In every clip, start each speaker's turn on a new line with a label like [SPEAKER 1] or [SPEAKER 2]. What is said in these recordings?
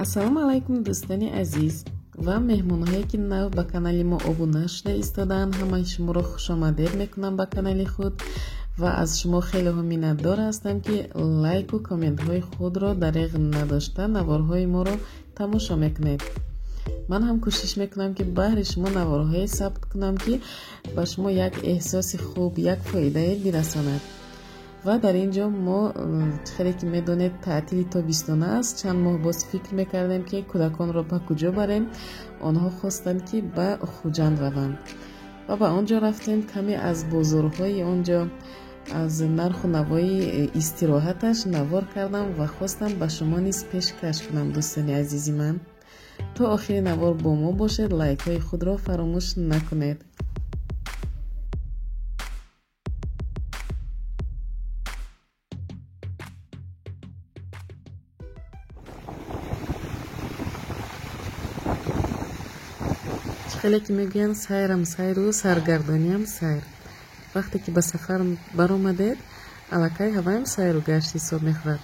[SPEAKER 1] Ассалому алайкум, дӯстони азиз ва меҳмонҳое, ки нав ба канали мо обуна шуда истодаанд. Ҳамаи шуморо хушомадед мекунам ба канали худ ва аз шумо хелеҳо миннатдор ҳастам, ки лайку комментҳои худро дареғ надошта наворҳои моро тамошо мекунед. Ман ҳам кӯшиш мекунам, ки баҳри шумо наворҳое сабт кунам, ки ба шумо як эҳсоси хуб, як фоидае бирасонад. Ва дар ин ҷо мо, хеле ки медонед, таътили тобистона аст. Чанд моҳ боз фикр мекардем, ки кӯдаконро ба куҷо барем. Онҳо хостанд, ки ба Хуҷанд раванд ва ба он ҷо рафтем. Каме аз бозорҳои он ҷо, аз нарху навои истироҳаташ навор кардам ва хостам ба шумо низ пешкаш кунам. Дӯстони азизи ман, то охири навор бо мо бошед, лайкҳои худро фаромӯш накунед. Хеле ки мегӯянд, сайрам сайру саргардониам сайр. Вақте ки ба сафар баромадед, аллакай ҳаваям сайру гашт ҳисоб мехӯрад.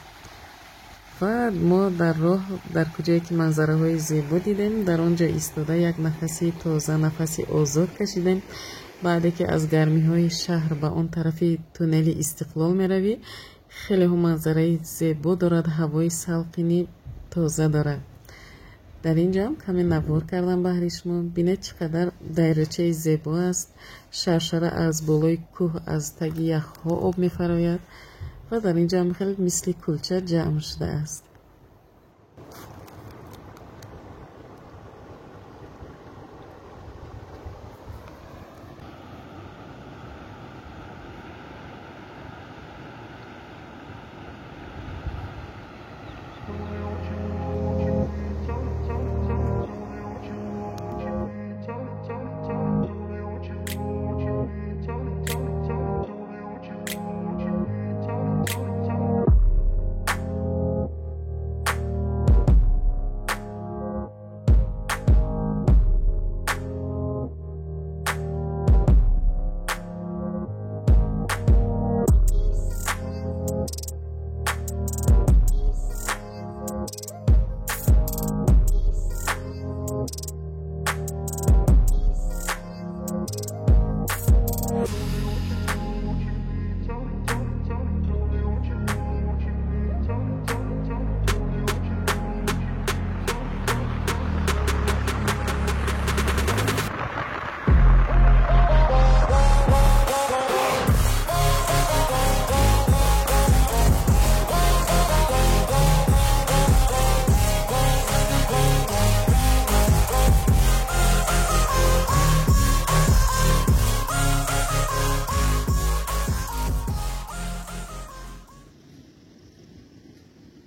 [SPEAKER 1] Ва мо дар роҳ, дар куҷое ки манзараҳои зебо дидем, дар он ҷо истода як нафаси тоза, нафаси озод кашидем. Баъде ки аз гармиҳои шаҳр ба он тарафи туннели Истиқлол меравӣ, хелеҳо манзараи зебо дорад, ҳавои салқини тоза дорад. Дар ин ҷо ҳам каме навор кардам баҳри шумо. Бинед, чӣ қадар дарёчаи зебо аст. Шаршара аз болои кӯҳ, аз таги яхҳо об мефарояд ва дар ин ҷо ҳам хеле мисли кулча ҷамъ шудааст.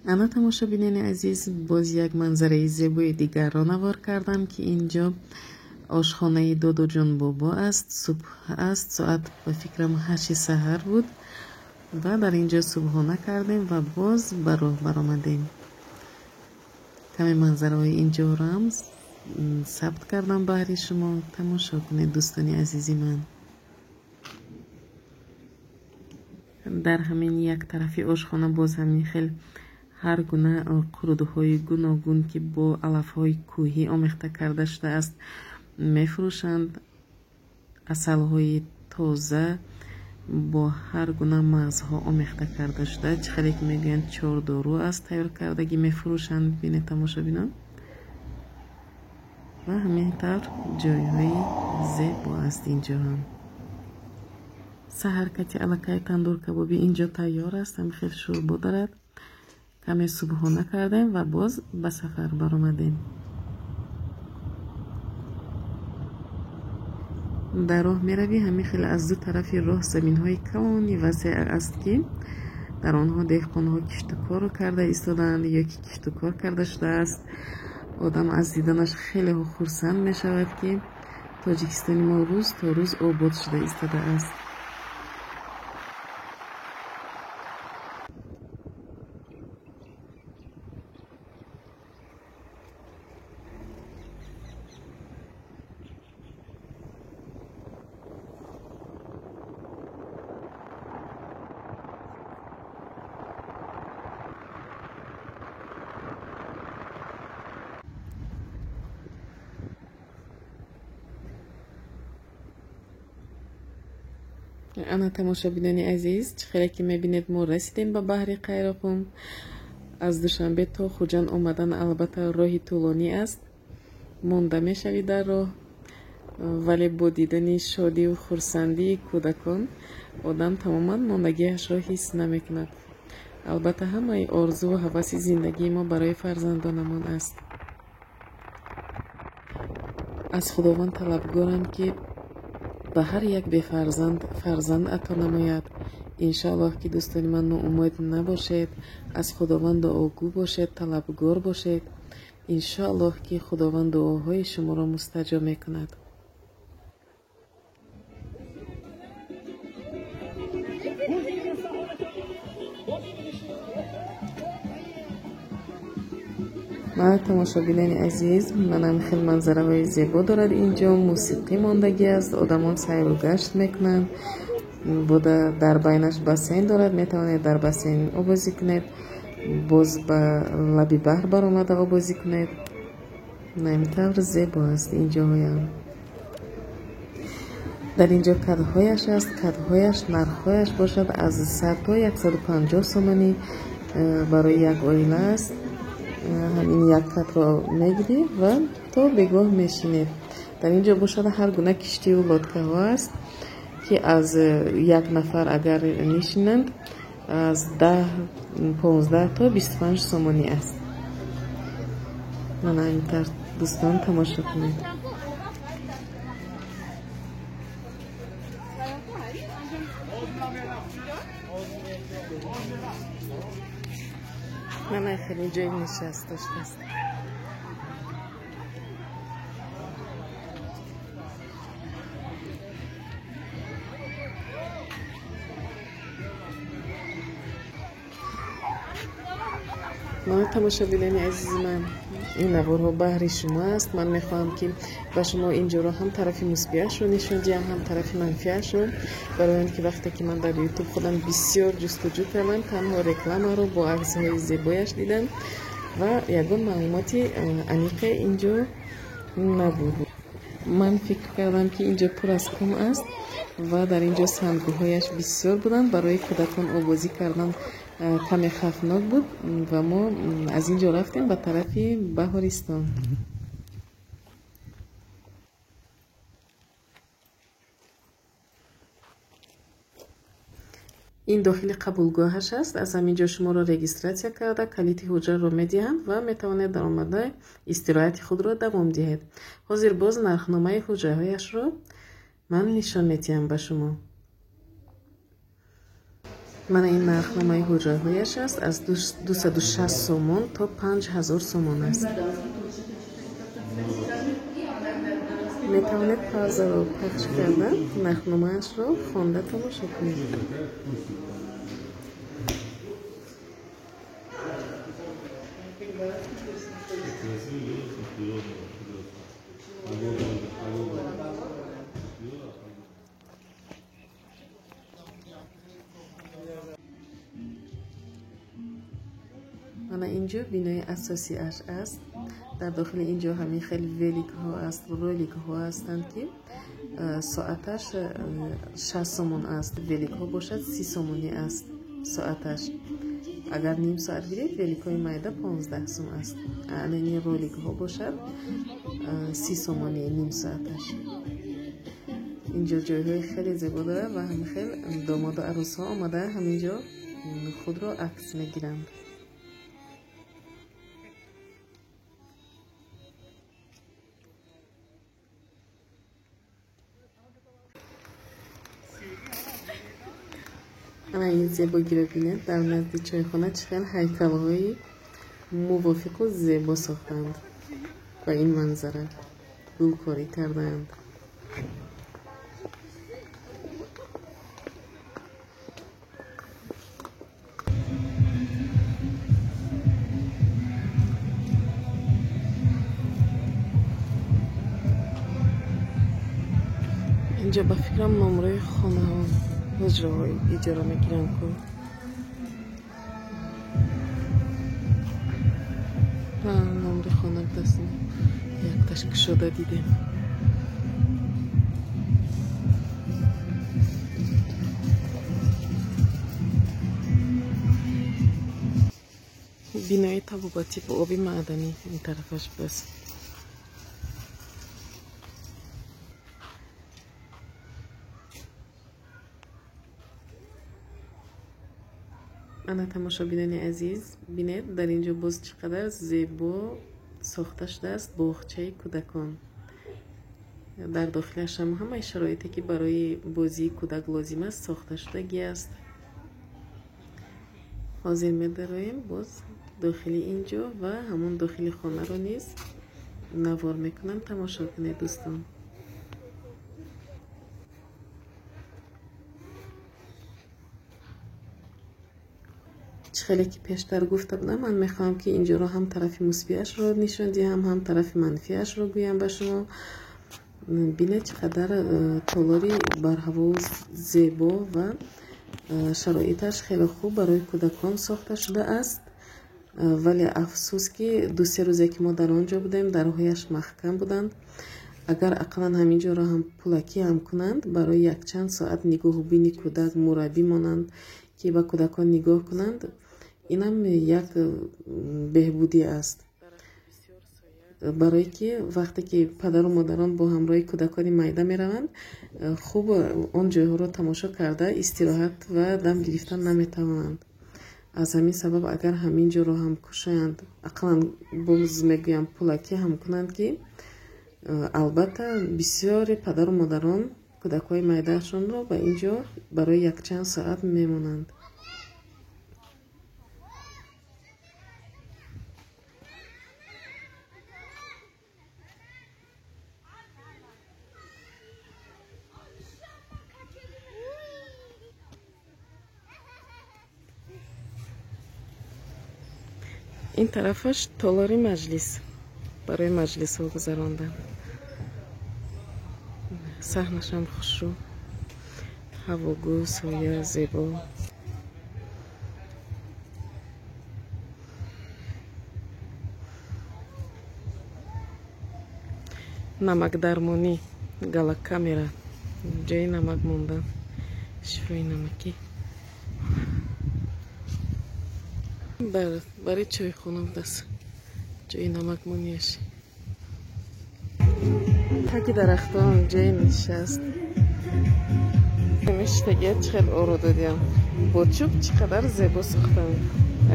[SPEAKER 1] Ана, тамошобинони азиз, боз як манзараи зебои дигарро навор кардам, ки инҷо ошхонаи Додоҷон бобо аст. Субҳ аст, соат ба фикрам 8 саҳар буд ва дар инҷо субҳона кардем ва боз ба роҳ баромадем. Каме манзараҳои инҷоро ҳам сабт кардам баҳри шумо. Тамошо кунед, дӯстони азизи ман. Дар ҳамин як тарафи ошхона боз ҳамин хел ҳар гуна қурудҳои гуногун, ки бо алафҳои кӯҳӣ омехта карда шудааст, мефурӯшанд. Асалҳои тоза бо ҳар гуна мағзҳо омехта карда шуда, чӣ хеле ки мегӯянд, чордору аст, тайёр кардагӣ мефурӯшанд. Бинед, тамошобинон, ва ҳамин тавр ҷойҳои зебо аст инҷо ҳам. Саҳаркати аллакай тандур кабоби инҷо тайёр аст, ҳам хел шӯрбо дорад. Каме субҳона кардем ва боз ба сафар баромадем. Дар роҳ меравӣ, ҳамин хел аз ду тарафи роҳ заминҳои калони васеъ аст, ки дар онҳо деҳқонҳо киштукор карда истодаанд ё ки киштукор карда шудааст. Одам аз диданаш хеле хурсанд мешавад, ки Тоҷикистони мо рӯз то рӯз обод шуда истодааст. Ана тамошобинони азиз, чӣ хеле ки мебинед, мо расидем ба баҳри Қайроқум. Аз Душанбе то Хуҷанд омадан албатта роҳи тӯлонӣ аст, монда мешавӣ дар роҳ, вале бо дидани шодиву хурсандии кӯдакон одам тамоман мондагиашро ҳис намекунад. Албатта ҳамаи орзуву ҳаваси зиндагии мо барои фарзандонамон аст. Аз Худованд талабгорам, ки ба ҳар як бефарзанд фарзанд ато намояд. Иншааллоҳ, ки дӯстони ман ноумед набошед, аз Худованд дуогӯ бошед, талабгор бошед. Иншааллоҳ, ки Худованд дуоҳои шуморо мустаҷоб мекунад. Мана тамошобинони азиз, манам хел манзараҳои зебо дорад инҷо, мусиқӣ мондагӣ аст, одамон сайру гашт мекунанд. Буда дар байнаш бассейн дорад, метавонед дар бассейн обозӣ кунед, боз ба лаби баҳр баромада обозӣ кунед. На ин тавр зебо аст инҷоҳоям. Дар инҷо кадҳояш аст, кадҳояш нархҳояш бошад аз 100 то 150 сомонӣ барои як оила аст. Ҳамин як кадро мегирӣ ва то бегоҳ мешинед. Дар инҷо бошад ҳар гуна киштиву лодкаҳо аст, ки аз як нафар агар нишинанд аз 10, 15 то 25 сомонӣ аст. Мана ин тавр дӯстон тамошо кунед. Мана хеле ҷои нишаст доштааст. Мана тамошобинони азизи ман, ин наворҳо баҳри шумо аст. Ман мехоҳам, ки ба шумо инҷоро ҳам тарафи мусбиашро нишон диҳам, ҳам тарафи манфиашро, барои он ки вақте ки ман дар ютуб худам бисёр ҷустуҷӯ кардам, танҳо рекламаро бо аксҳои зебояш дидам ва ягон маълумоти аниқе инҷо набуд. Ман фикр кардам, ки инҷо пур аз кум аст ва дар инҷо сандгоҳҳояш бисёр буданд. Барои кӯдакон обозӣ кардан каме хавфнок буд ва мо аз инҷо рафтем ба тарафи Баҳористон. Ин дохили қабулгоҳаш аст. Аз ҳамин ҷо шуморо регистратсия карда, калити ҳуҷраро медиҳанд ва метавонед дар омада истироҳати худро давом диҳед. Ҳозир боз нархномаи ҳуҷраҳояшро ман нишон медиҳам ба шумо. Мана ин нархномаи ҳуҷраҳояш аст, аз 260 сомон то 5000 сомон аст. Метавонед паузаро пахш карда нархномаашро хонда тамошо кунед. Мана инҷо бинои асосиаш аст. Дар дохили инҷо ҳамин хеле великҳо аст, роликҳо ҳастанд, ки соаташ 6 сомон аст. Великҳо бошад 30 сомонӣ аст соаташ. Агар ним соат гиред, великҳои майда 15 сом аст. Ана ин роликҳо бошад 30 сомонӣ ним соаташ. Инҷо ҷойҳои хеле зебо дорад ва ҳамин хел домоду арӯсҳо омада ҳамин ҷо худро акс мегиранд. Ана ин зебогиро бинед, дар назди чойхона чӣ хел ҳайкалҳои мувофиқу зебо сохтанд ва ин манзара гулкорӣ кардаанд. Инҷо ба фикрам номрои хонаҳо ҳуҷраҳои иҷора мегиранд ку. Номри хона даст якташ кушода дидем. Бинои табобатӣ бо оби маъданӣ ин тарафаш будааст. Ана тамошобинони азиз, бинед, дар ин ҷо боз чӣ қадар зебо сохта шудааст боғчаи кӯдакон. Дар дохилаш ҳам ҳамаи шароите, ки барои бозии кӯдак лозим аст, сохта шудагӣ аст. Ҳозир медароем боз дохили ин ҷо ва ҳамон дохили хонаро низ навор мекунам. Тамошо кунед, дӯстон. Чӣ хеле ки пештар гуфта будам, ман мехоҳам, ки инҷоро ҳам тарафи мусбиашро нишон диҳам, ҳам тарафи манфиашро гӯям ба шумо. Бинед, чӣ қадар толори барҳаво зебо ва шароиташ хеле хуб барои кӯдакон сохта шудааст. Вале афсӯс, ки 2-се рӯзе ки мо дар он ҷо будем, дарҳояш маҳкам буданд. Агар ақаллан ҳамин ҷоро ҳам пулакӣ ҳам кунанд, барои якчанд соат нигоҳубини кӯдак мураббӣ монанд, ки ба кӯдакон нигоҳ кунанд, инам як беҳбудӣ аст. Барое ки вақте ки падару модарон бо ҳамроҳи кӯдакони майда мераванд, хуб он ҷойҳоро тамошо карда истироҳат ва дам гирифтан наметавонанд. Аз ҳамин сабаб агар ҳамин ҷоро ҳам кушоянд, ақаллан боз мегӯям, пулакӣ ҳам кунанд, ки албатта бисёри падару модарон кӯдакҳои майдаашонро ба ин ҷо барои якчанд соат мемонанд. Ин тарафаш толори маҷлис барои маҷлисҳо гузарондан. Саҳнашам хушрӯ, ҳавогӯ, соя, зебо. Намакдармонӣ, галакамера, ҷои намак мондан, шифои намакӣ. Барои чойхона будааст ҷои намакмонияш. Таги дарахтон ҷои нишаст. Мештагия чӣ хел оро додиям. Бо чӯб чӣ қадар зебо сохтанд.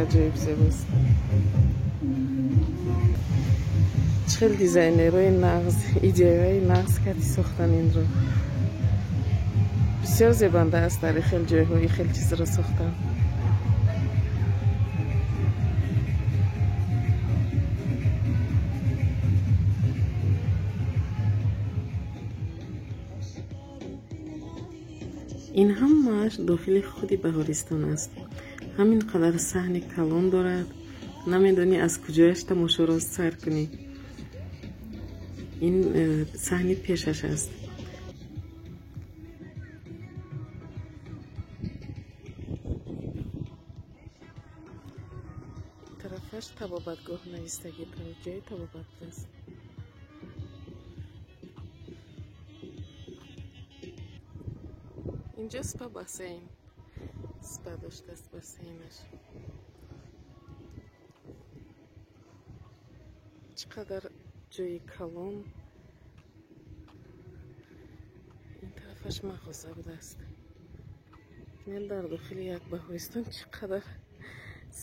[SPEAKER 1] Аҷоиб зебост. Чӣ хел дизайнерҳои нағз, идеяҳои нағз кати сохтан инро. Бисёр зебанда аст дар хел ҷойҳо ин хел чизро сохтан. Ин ҳамааш дохили худи Баҳористон аст. Ҳамин қадар саҳни калон дорад, намедонӣ аз куҷояш тамошоро сар кунӣ. Ин саҳни пешаш аст. Тарафаш табобатгоҳ навистагӣ, ҷои табобат аст. Инҷо спа бассейн, спа доштааст бассейнаш. Чӣ қадар ҷои калон. Ин тарафаш мағоза будааст. Бинед, дар дохили як Баҳористон чӣ қадар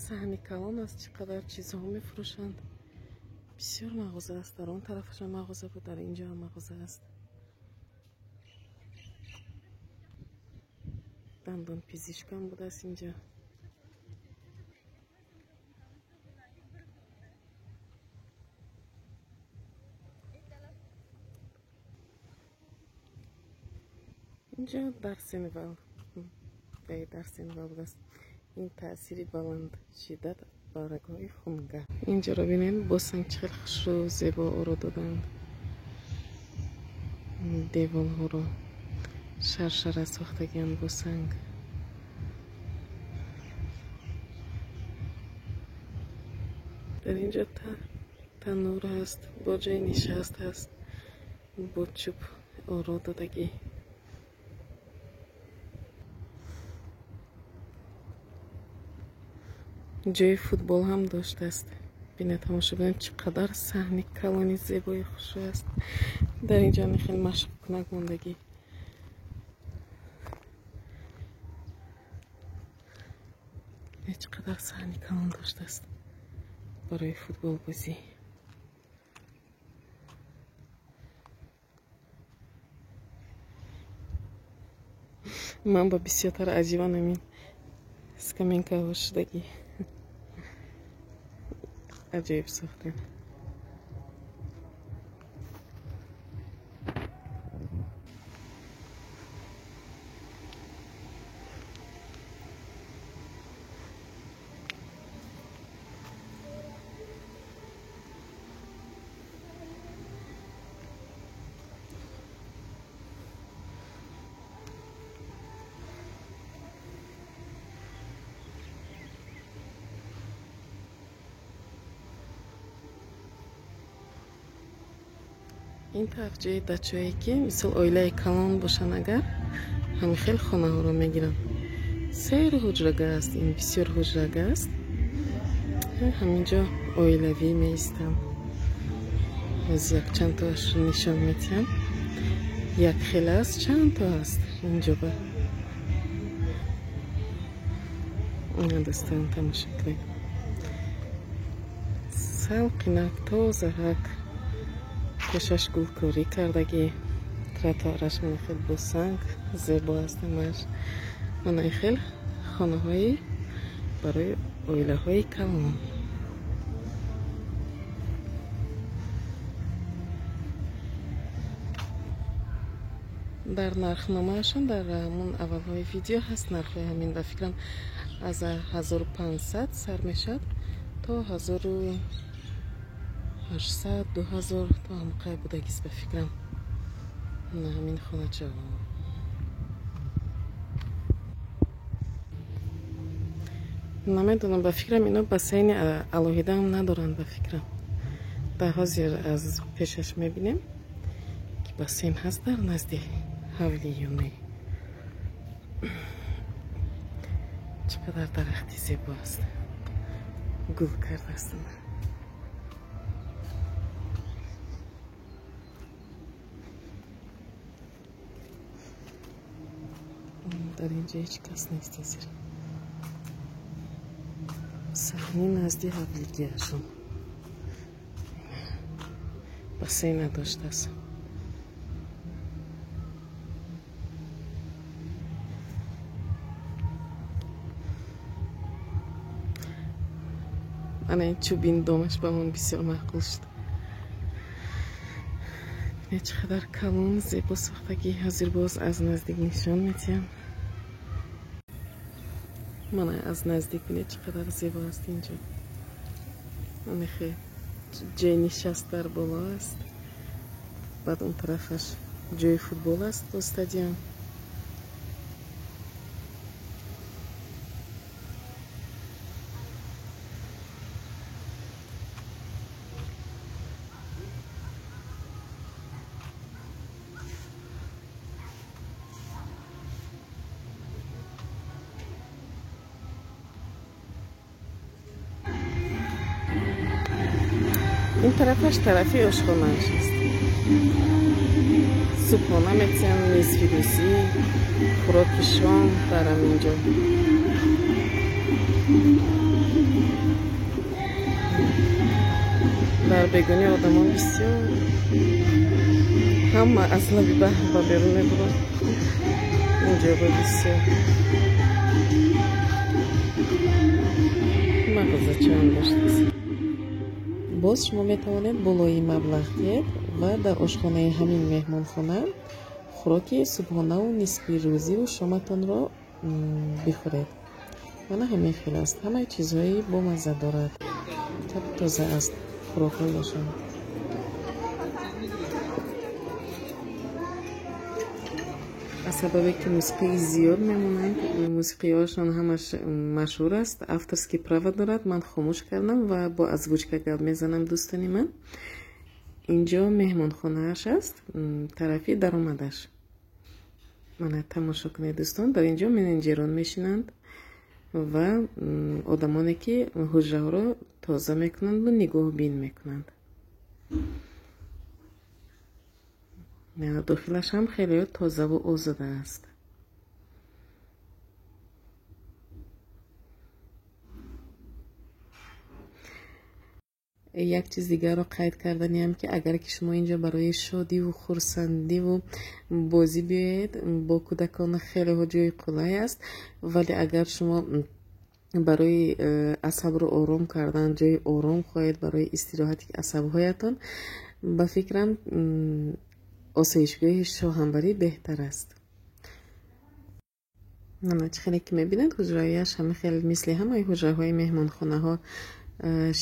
[SPEAKER 1] саҳни калон аст, чӣ қадар чизҳо мефурӯшанд. Бисёр мағоза аст. Дар он тарафашам мағоза буд, дар ин ҷоам мағоза аст. Дандонпизишкам будааст инҷо. Инҷо дарсинвал, ҷои дарсинвал будааст. Ин таъсири баланд шиддат ба рагҳои хунга. Инҷоро бинед, бо санг чӣ хел хушрӯ зебо оро доданд. Девонҳоро шаршара сохтагианд бо санг. Дар инҷо танур ҳаст, бо ҷои нишаст ҳаст, бо чӯб оро додагӣ. Ҷои футбол ҳам доштааст. Бинед, тамошо бинед, чӣ қадар саҳни калони зебои хушрӯй аст. Дар инҷо хеле машқкунак мондагӣ. Чӣ қадар саҳни калон доштааст барои футболбозӣ. Ман ба бисёртар аҷибан ҳамин скаменкаҳо шудагӣ. Аҷоиб сохтем. Ин тараф ҷои дачое ки мисол оилаи калон бошанд, агар ҳамин хел хонаҳоро мегиранд. Сер ҳуҷрага аст, ин бисёр ҳуҷрага аст. Ҳаминҷо оилавӣ меистанд. Аз якчанд тоашро нишон медиҳам. Як хел аст, чанд то аст инҷо ба. Ина дӯстон, тамошо кунед. Салқинак, тозаҳак, пешаш гулкорӣ кардагӣ, тротуараш мана хел бо санг зебо аст ҳамааш. Мана ин хел хонаҳои барои оилаҳои калон. Дар нархномаашон дар ҳамун аввалҳои видео ҳаст нархҳои ҳамин, ба фикрам аз 1500 сар мешавад то 1800, 2000 то ҳамқай будагист ба фикрам. На ҳамин хоначаҳо. Намедонам, ба фикрам ино бассейни алоҳидаам надоранд ба фикрам. Дар ҳозир аз пешаш мебинем ки бассейн ҳаст дар назди ҳавли ё не. Чӣ қадар дарахти зебо аст. Гул кардаастанд. Дар инҷо ҳеҷ кас нест ҳозир. Саҳни назди ҳавлигиашон. Бассейн надоштааст. Ана ин чӯбин домаш ба ман бисёр маъқул шуд. Бинед чӣ қадар калон зебо сохтагӣ. Ҳозир боз аз наздик нишон медиҳам. Мана аз наздик бинед чӣ қадар зебо аст инҷо. Анахе ҷои нишаст дар боло аст. Баъд он тарафаш ҷои футбол аст бо стадион. Ин тарафаш тарафи ошхонааш аст. Субҳона метиҳанд, нисфи рӯзӣ, хӯроки шом дар ҳаминҷо. Дар бегонӣ одамон бисёр, ҳама аз лаби баҳр ба берун мебуранд. Инҷо ба бисёр мағозачаам доштааст. Боз шумо метавонед болои маблағ диҳед ва дар ошхонаи ҳамин меҳмонхона хӯроки субҳонаву нисфи рӯзиву шоматонро бихӯред. Мана ҳамин хел аст. Ҳамаи чизҳои бомазза дорад. Таб тоза аст хӯрокҳояшон. Аз сабабе ки мусиқии зиёд мемонанд, мусиқиҳошон ҳамаш машҳур аст, авторский права дорад. Ман хомӯш кардам ва бо озвучка гап мезанам, дӯстони ман. Инҷо меҳмонхонааш аст, тарафи даромадаш. Мана тамошо кунед, дӯстон, дар инҷо менеҷерон мешинанд. Ва одамоне ки ҳуҷраҳоро тоза мекунанду нигоҳбин мекунанд. Дохилаш ҳам хеле тозаву озода аст. Як чиз дигарро қайд карданиам, ки агар ки шумо инҷо барои шодиву хурсандиву бозӣ биёед, бо кӯдакон хелеҳо ҷои қулай аст, вале агар шумо барои асабро ором кардан ҷои ором хоҳед, барои истироҳати асабҳоятон, ба фикрам, осоишгоҳи Шоҳанбарӣ беҳтар аст. Мана, чӣ хеле ки мебинед, ҳуҷраҳояш ҳама хел мисли ҳамаи ҳуҷраҳои меҳмонхонаҳо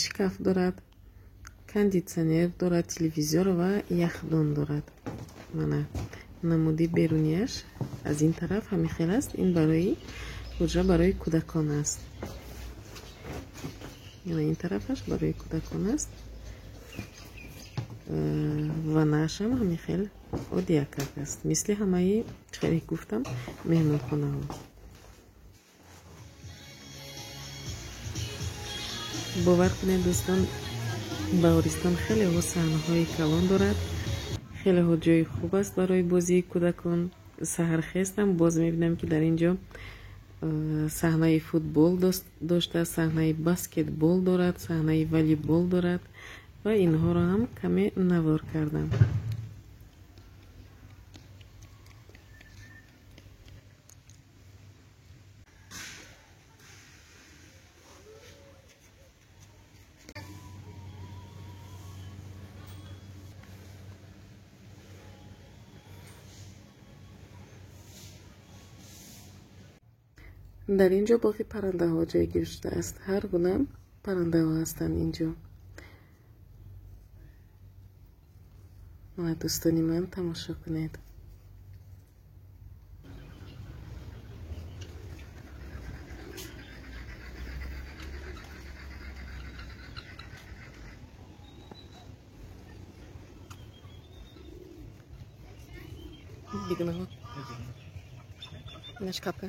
[SPEAKER 1] шкаф дорад, кондитсионер дорад, телевизор ва яхдон дорад. Мана, намуди берунияш аз ин тараф ҳамин хел аст. Ин барои ҳуҷра барои кӯдакон аст. Мана, ин тарафаш барои кӯдакон аст. Ваннаашам ҳамин хел оддиякак аст, мисли ҳамаи, хеле гуфтам, меҳмонхонаҳо. Бовар кунед, дӯстон, Баҳористон хелеҳо саҳнаҳои калон дорад, хелеҳо ҷои хуб аст барои бозии кӯдакон. Саҳархестам, боз мебинам, ки дар ин ҷо саҳнаи футбол дошта, саҳнаи баскетбол дорад, саҳнаи волейбол дорад ва инҳоро ҳам каме навор кардам. Дар ин ҷо боғи паррандаҳо ҷойгир шудааст. Ҳар гуна паррандаҳо ҳастанд ин ҷо. Мана, дӯстони ман, тамошо кунед. Бигнаҳо. Инаш капка.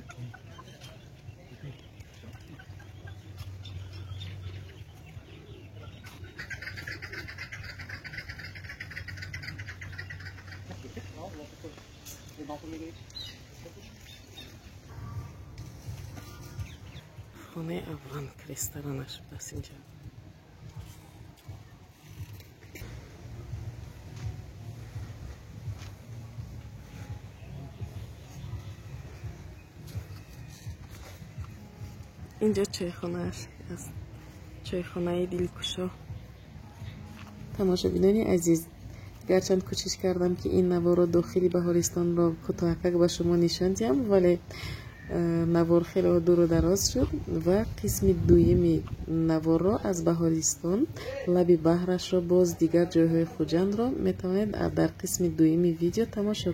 [SPEAKER 1] Хонаи Афғон ресторанаш будааст инҷо. Инҷо чойхонааш аст, чойхонаи дилкушо. Тамошобинони азиз, гарчанд кӯшиш кардам, ки ин наворро дохили Баҳористонро кӯтоҳакак ба шумо нишон диҳам, вале навор хеле дуру дароз шуд ва қисми дуюми наворро аз Баҳористон, лаби баҳрашро, боз дигар ҷойҳои Хуҷандро метавонед дар қисми дуюми видео тамошо.